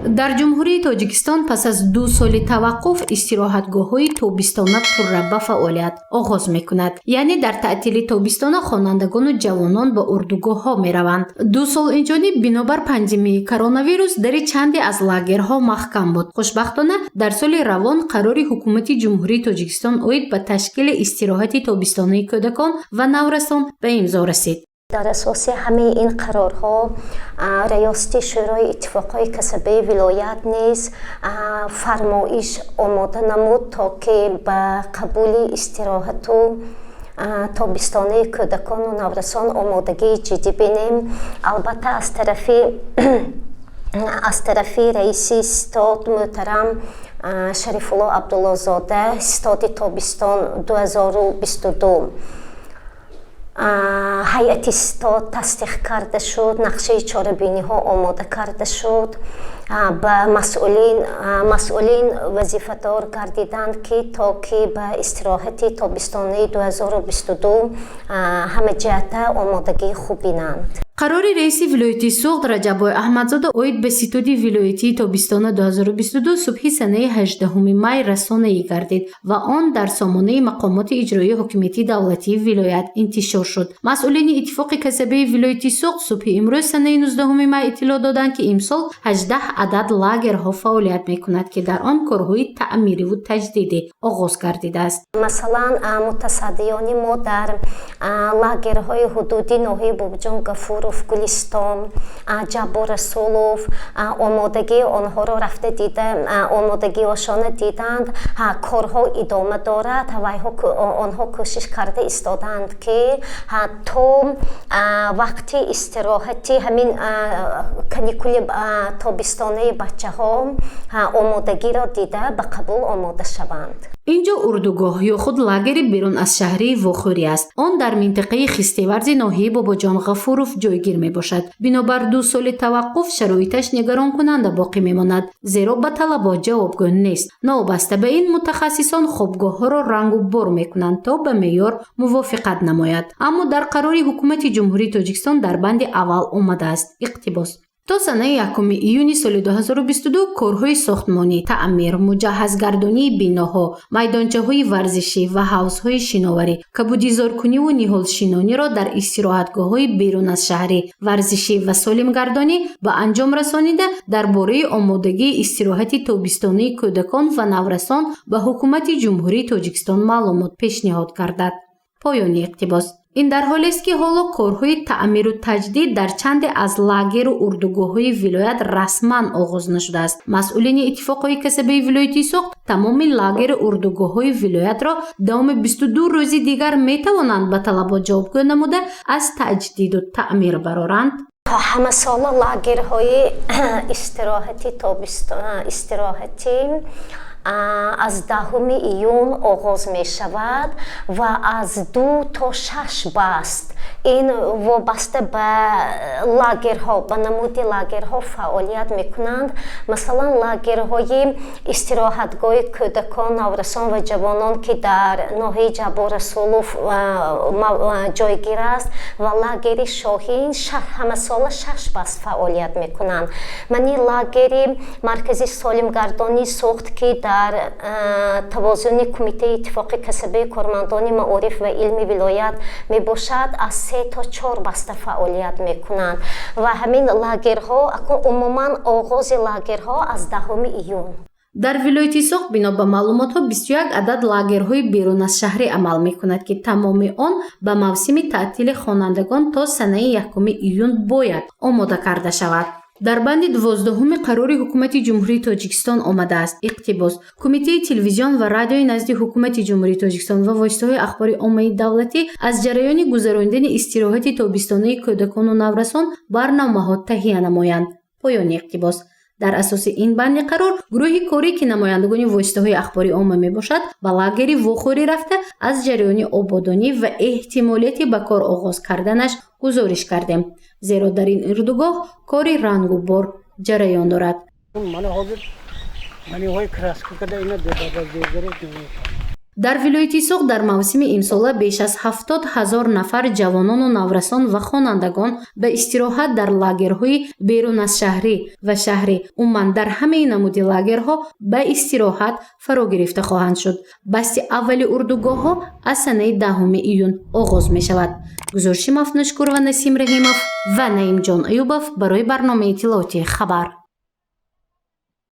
Дар Ҷумҳурии Тоҷикистон пас аз 2 соли таваққуф истироҳатгоҳҳои тобистона пурра ба фаъолият оғоз мекунад. Яъне дар таътили тобистона хонандагону ҷавонон ба урдугоҳҳо мераванд. 2 сол инҷониб бинобар пандемияи коронавирус дари чанде аз лагерҳо маҳкам буд. Хушбахтона, дар соли равон қарори Ҳукумати Ҷумҳурии Тоҷикистон оид ба ташкили истироҳати тобистонаи кӯдакон ва наврасон ба имзо расид. Дар асоси ҳамаи ин қарорҳо Раёсати Шӯрои иттифоқҳои касабаи вилоят низ фармоиш омода намуд, то ки ба қабули истироҳату тобистонаи кӯдакону наврасон омодагии ҷиддӣ бинем. Албатта, аз тарафи раиси ситод мӯҳтарам Шарифулло Абдуллозода ситоди тобистон 2022 ҳайати ситод тасдиқ карда шуд, нақшаи чорабиниҳо омода карда шуд. Ба масъулин вазифадор гардиданд, ки то ки ба истироҳати тобистонаи 2022 ҳамаҷиҳата омодагии хуб бинанд. Қарори раиси вилояти Суғд Раҷаббой Аҳмадзода оид ба ситоди вилоятии тобистона 2022 субҳи санаи 18 май расонаӣ гардид ва он дар сомонаи мақомоти иҷроии ҳокимияти давлатии вилоят интишор шуд. Масъулини Иттифоқи касабаи вилояти Суғд субҳи имрӯз, санаи 19 май, иттилоъ доданд, ки имсол 18 адад лагерҳо фаъолият мекунад, ки дар он корҳои таъмириву таҷдидӣ оғоз гардидааст. Масалан, мутасаддиёни мо дар лагерҳои ҳудуди ноҳияи Бобоҷон Гафуров, Гулистон, Ҷаббор Расулов омодагии онҳоро рафта дида, омодагиҳошона диданд. Корҳо идома дорад. Онҳо кӯшиш карда истодаанд, ки то вақти истироҳати ҳамин каникули тобистонаи бачаҳо омодагиро дида, ба қабул омода шаванд. Ин ҷо урдугоҳ ё худ лагери берун аз шаҳрии Вохӯрӣ аст. Он дар минтақаи Хистеварзи ноҳияи Бобоҷон Ғафуров ҷойгир мебошад. Бинобар 2 соли таваққуф шароиташ нигаронкунанда боқӣ мемонад, зеро ба талабот ҷавобгӯ нест. Новобаста ба ин, мутахассисон хобгоҳҳоро рангу бор мекунанд, то ба меъёр мувофиқат намояд. Аммо дар қарори Ҳукумати Ҷумҳурии Тоҷикистон дар банди аввал омадааст, иқтибос: то санаи 1 июни соли 2022 корҳои сохтмонӣ, таъмир, муҷаҳҳазгардонии биноҳо, майдончаҳои варзишӣ ва ҳавзҳои шиноварӣ, кабудизоркуниву ниҳолшинониро дар истироҳатгоҳҳои берун аз шаҳрӣ, варзишӣ ва солимгардонӣ ба анҷом расонида, дар бораи омодагии истироҳати тобистонаи кӯдакон ва наврасон ба Ҳукумати Ҷумҳурии Тоҷикистон маълумот пешниҳод гардад. Поёни иқтибос. Ин дар ҳолест, ки ҳоло корҳои таъмиру таҷдид дар чанде аз лагеру урдугоҳҳои вилоят расман оғоз нашудааст. Масъулини иттифоқҳои касабаи вилояти Суғд тамоми лагеру урдугоҳҳои вилоятро давоми 22 рӯзи дигар метавонанд ба талабот ҷавобгӯ намуда, аз таҷдиду таъмир бароранд. Ҳамасола лагерҳои истироҳати истироҳатӣ аз 10 июн оғоз мешавад ва аз ду то шаш баст, ин вобаста ба лагерҳо, ба намуди лагерҳо фаъолият мекунанд. Масалан, лагерҳои истироҳатгоҳи кӯдакон, наврасон ва ҷавонон, ки дар ноҳияи Ҷаббор Расулов ҷойгир аст, ва лагери Шоҳин ҳамасола шаш баст фаъолият мекунанд. Мани лагери маркази солимгардонии Суғд, ки дар тавозуни Кумитаи иттифоқи касабаи кормандони маориф ва илми вилоят мебошад, аз се то чор баста фаъолият мекунанд. Ва ҳамин лагерҳо, умуман оғози лагерҳо аз 10 июн. Дар вилояти Суғд, бино ба маълумотҳо, 21 адад лагерҳои берун аз шаҳрӣ амал мекунад, ки тамоми он ба мавсими таътили хонандагон то санаи 1 июн бояд омода карда шавад. Дар банди 12-уми қарори Ҳукумати Ҷумҳурии Тоҷикистон омадааст, иқтибос: Кумитаи телевизион ва радиои назди Ҳукумати Ҷумҳурии Тоҷикистон ва воситаҳои ахбори оммаи давлатӣ аз ҷараёни гузаронидани истироҳати тобистонаи кӯдакону наврасон барномаҳо таҳия намоянд. Поёни иқтибос. Дар асоси ин банди қарор гурӯҳи корӣ, ки намояндагони воситаҳои ахбори омма мебошад, ба лагери Вохӯрӣ рафта, аз ҷараёни ободонӣ ва эҳтимолияти ба кор оғоз карданаш гузориш кардем, зеро дар ин урдугоҳ кори рангу бор ҷараён дорад. Мана ҳозир маниҳои краска када ина. Дар вилояти Суғд дар мавсими имсола беш аз 70 000 нафар ҷавонону наврасон ва хонандагон ба истироҳат дар лагерҳои берун аз шаҳрӣ ва шаҳрӣ, умуман дар ҳамаи намуди лагерҳо ба истироҳат фаро гирифта хоҳанд шуд. Басти аввали урдугоҳҳо аз санаи 10 июн оғоз мешавад. Гузориши Мафнушкурова, Насим Раҳимов ва Наимҷон Аюбов барои барномаи иттилоотии «Хабар».